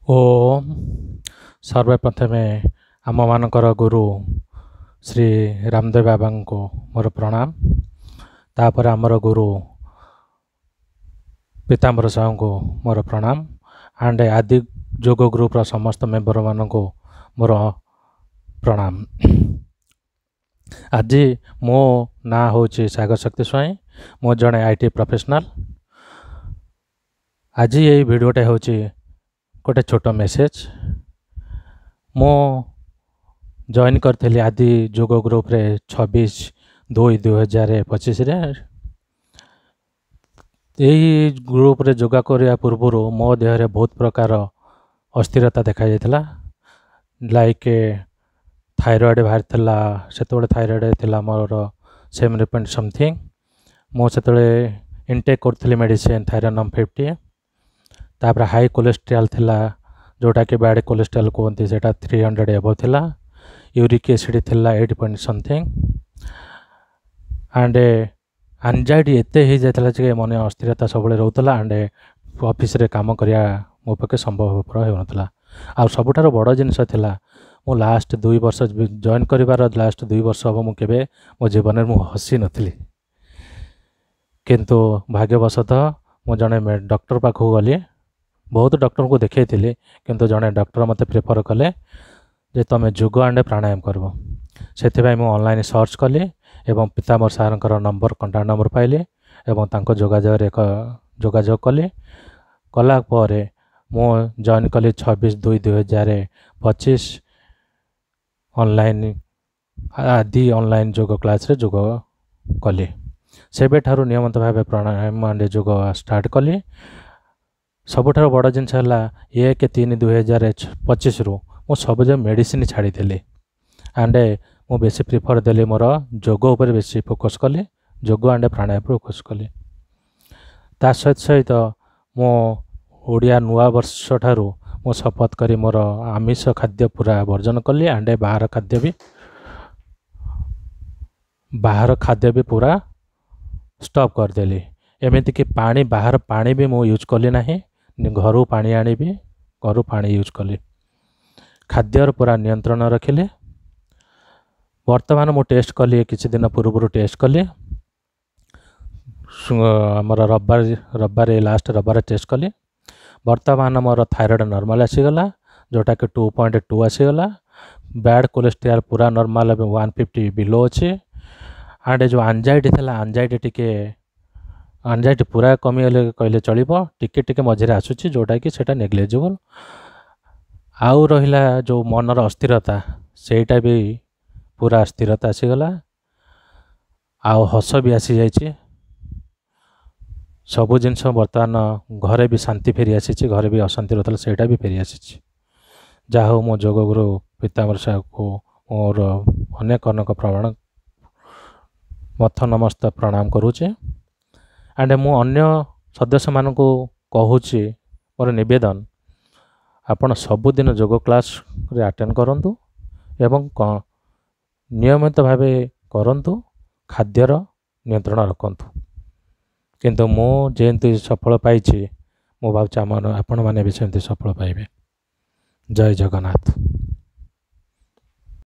ଓମ୍। ସର୍ବପ୍ରଥମେ ଆମମାନଙ୍କର ଗୁରୁ ଶ୍ରୀ ରାମଦେବ ବାବାଙ୍କୁ ମୋର ପ୍ରଣାମ। ତାପରେ ଆମର ଗୁରୁ ପୀତାମ୍ବର ସାହୁଙ୍କୁ ମୋର ପ୍ରଣାମ ଆଣ୍ଡ ଆଦି ଯୋଗ ଗ୍ରୁପର ସମସ୍ତ ମେମ୍ବରମାନଙ୍କୁ ମୋର ପ୍ରଣାମ। ଆଜି ମୋ ନାଁ ହେଉଛି ସାଗର ଶକ୍ତି ସ୍ୱାଇଁ। ମୁଁ ଜଣେ IT professional. ଆଜି ଏଇ ଭିଡ଼ିଓଟା ହେଉଛି ଗୋଟେ ଛୋଟ ମେସେଜ୍। ମୁଁ ଜଏନ୍ କରିଥିଲି ଆଦି ଯୋଗ ଗ୍ରୁପରେ 26/2/2025ରେ। ଏଇ ଗ୍ରୁପରେ ଯୋଗା କରିବା ପୂର୍ବରୁ ମୋ ଦେହରେ ବହୁତ ପ୍ରକାର ଅସ୍ଥିରତା ଦେଖାଯାଇଥିଲା। ଲାଇକ୍ ଥାଇରଏଡ଼୍ ବାହାରିଥିଲା। ସେତେବେଳେ ଥାଇରଏଡ଼୍ ଥିଲା ମୋର 7 ପଏଣ୍ଟ ସମଥିଙ୍ଗ। ମୁଁ ସେତେବେଳେ ଇନଟେକ୍ କରୁଥିଲି ମେଡ଼ିସିନ୍ ଥାଇରନମ୍ 50। ତାପରେ ହାଇ କୋଲେଷ୍ଟ୍ରଲ୍ ଥିଲା, ଯେଉଁଟାକି ବ୍ୟାଡ଼୍ କୋଲେଷ୍ଟ୍ରଲ୍ କୁହନ୍ତି, ସେଇଟା 300 ଏବୋଭ୍ ଥିଲା। ୟୁରିକ୍ ଏସିଡ଼୍ ଥିଲା 8 point something and anxiety ଏତେ ହେଇଯାଇଥିଲା ଯେ ମନେ ଅସ୍ଥିରତା ସବୁବେଳେ ରହୁଥିଲା ଆଣ୍ଡ ଅଫିସରେ କାମ କରିବା ମୋ ପକ୍ଷେ ସମ୍ଭବପର ହେଉନଥିଲା। ଆଉ ସବୁଠାରୁ ବଡ଼ ଜିନିଷ ଥିଲା, ମୁଁ ଲାଷ୍ଟ 2 ବର୍ଷ, ଜଏନ୍ କରିବାର ଲାଷ୍ଟ 2 ବର୍ଷ ହେବ, ମୁଁ କେବେ ମୋ ଜୀବନରେ ମୁଁ ହସି ନଥିଲି। କିନ୍ତୁ ଭାଗ୍ୟବଶତଃ ମୁଁ ଜଣେ ଡକ୍ଟର ପାଖକୁ ଗଲି। ବହୁତ ଡକ୍ଟରଙ୍କୁ ଦେଖାଇଥିଲି, କିନ୍ତୁ ଜଣେ ଡକ୍ଟର ମୋତେ ପ୍ରିଫର କଲେ ଯେ ତୁମେ ଯୋଗ ଆଣ୍ଡ ପ୍ରାଣାୟାମ କରିବ। ସେଥିପାଇଁ ମୁଁ ଅନଲାଇନ୍ ସର୍ଚ୍ଚ କଲି ଏବଂ ପୀତାମ୍ବର ସାର୍ଙ୍କର ନମ୍ବର, କଣ୍ଟାକ୍ଟ ନମ୍ବର ପାଇଲି ଏବଂ ତାଙ୍କ ଯୋଗାଯୋଗରେ ଏକ ଯୋଗାଯୋଗ କଲି। କଲା ପରେ ମୁଁ ଜଏନ୍ କଲି 26/2/2025 ଅନଲାଇନ୍, ଆଦି ଅନଲାଇନ୍ ଯୋଗ କ୍ଲାସ୍ରେ ଯୋଗ କଲି। ସେବେଠାରୁ ନିୟମିତ ଭାବେ ପ୍ରାଣାୟାମ ଆଣ୍ଡ ଯୋଗ ଷ୍ଟାର୍ଟ କଲି। ସବୁଠାରୁ ବଡ଼ ଜିନିଷ ହେଲା, 1/3/2025ରୁ ମୁଁ ସବୁଯାକ ମେଡ଼ିସିନ ଛାଡ଼ିଦେଲି ଆଣ୍ଡ ମୁଁ ବେଶୀ ପ୍ରିଫର ଦେଲି, ମୋର ଯୋଗ ଉପରେ ବେଶୀ ଫୋକସ୍ କଲି, ଯୋଗ ଆଣ୍ଡ ପ୍ରାଣାୟାମ ଉପରେ ଫୋକସ୍ କଲି। ତା ସହିତ ସହିତ ମୁଁ ଓଡ଼ିଆ ନୂଆ ବର୍ଷ ଠାରୁ ମୁଁ ଶପଥ କରି ମୋର ଆମିଷ ଖାଦ୍ୟ ପୁରା ବର୍ଜନ କଲି ଆଣ୍ଡ ବାହାର ଖାଦ୍ୟ ବି ପୁରା ଷ୍ଟପ୍ କରିଦେଲି। ଏମିତିକି ପାଣି, ବାହାର ପାଣି ବି ମୁଁ ୟୁଜ୍ କଲି ନାହିଁ। ଘରୁ ପାଣି ଆଣିବି, ଘରୁ ପାଣି ୟୁଜ୍ କଲି। ଖାଦ୍ୟର ପୁରା ନିୟନ୍ତ୍ରଣ ରଖିଲି। ବର୍ତ୍ତମାନ ମୁଁ ଟେଷ୍ଟ କଲି, କିଛି ଦିନ ପୂର୍ବରୁ ଟେଷ୍ଟ କଲି, ଆମର ରବିବାର, ରବିବାର, ଲାଷ୍ଟ ରବିବାର ଟେଷ୍ଟ କଲି। ବର୍ତ୍ତମାନ ମୋର ଥାଇରଏଡ଼୍ ନର୍ମାଲ୍ ଆସିଗଲା, ଯେଉଁଟାକି 2.2 ଆସିଗଲା। ବ୍ୟାଡ଼୍ କୋଲେଷ୍ଟ୍ରଲ୍ ପୁରା ନର୍ମାଲ୍, ଏବେ 150 ବିଲୋ ଅଛି। ଆଣ୍ଡ ଯେଉଁ ଆଞ୍ଜାଇଟି ଥିଲା, ଆଞ୍ଜାଇଟି ଟିକେ, ଆଞ୍ଜାଇଟି ପୁରା କମିଗଲେ କହିଲେ ଚଳିବ। ଟିକେ ଟିକେ ମଝିରେ ଆସୁଛି, ଯେଉଁଟାକି ସେଇଟା ନେଗ୍ଲେଜିବଲ୍। ଆଉ ରହିଲା ଯେଉଁ ମନର ଅସ୍ଥିରତା, ସେଇଟା ବି ପୁରା ସ୍ଥିରତା ଆସିଗଲା ଆଉ ହସ ବି ଆସିଯାଇଛି। ସବୁ ଜିନିଷ ବର୍ତ୍ତମାନ ଘରେ ବି ଶାନ୍ତି ଫେରି ଆସିଛି। ଘରେ ବି ଅଶାନ୍ତି ରହୁଥିଲା, ସେଇଟା ବି ଫେରି ଆସିଛି। ଯାହା ହଉ, ମୋ ଯୋଗଗୁରୁ ପୀତାମ୍ବର ସାହୁକୁ ମୋର ଅନେକ ଅନେକ ପ୍ରମାଣ ମଥ ନମସ୍ତ ପ୍ରଣାମ କରୁଛି। ଆଣ୍ଡ ମୁଁ ଅନ୍ୟ ସଦସ୍ୟମାନଙ୍କୁ କହୁଛି, ମୋର ନିବେଦନ, ଆପଣ ସବୁଦିନ ଯୋଗ କ୍ଲାସ୍ରେ ଆଟେଣ୍ଡ କରନ୍ତୁ ଏବଂ ନିୟମିତ ଭାବେ କରନ୍ତୁ, ଖାଦ୍ୟର ନିୟନ୍ତ୍ରଣ ରଖନ୍ତୁ। କିନ୍ତୁ ମୁଁ ଯେମିତି ସଫଳ ପାଇଛି, ମୁଁ ଭାବୁଛି ଆମ ଆପଣମାନେ ବି ସେମିତି ସଫଳ ପାଇବେ। ଜୟ ଜଗନ୍ନାଥ।